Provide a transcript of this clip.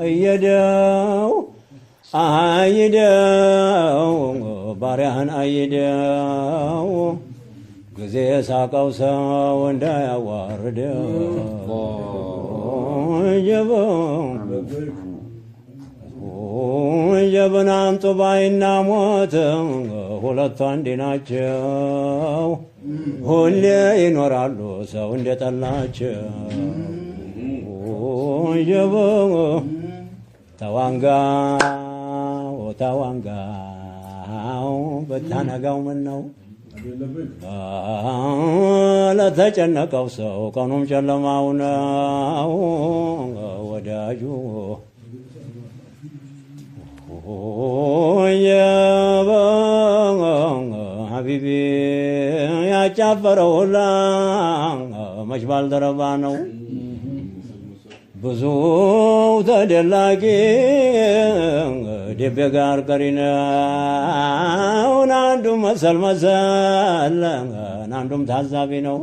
እየደው አይደው ባሪያህን አይደው፣ ጊዜ የሳቀው ሰው እንዳያዋርደው። ጀብን አምጡ ባይና ሞት ሁለቱ አንድ ናቸው። ሁሌ ይኖራሉ ሰው እንደጠላቸው። ጀብ ተዋንጋው ተዋንጋው ብታነጋው ምን ነው፣ ለተጨነቀው ሰው ቀኑም ጨለማው ነው ወዳጁ። ሀቢቢ ያጫፈረው ሁላ መች ባልደረባ ነው። ብዙ ተደላቂ ደቤ ጋር ቀሪ ነው። አንዱም መሰል መሰል አንዱም ታዛቢ ነው።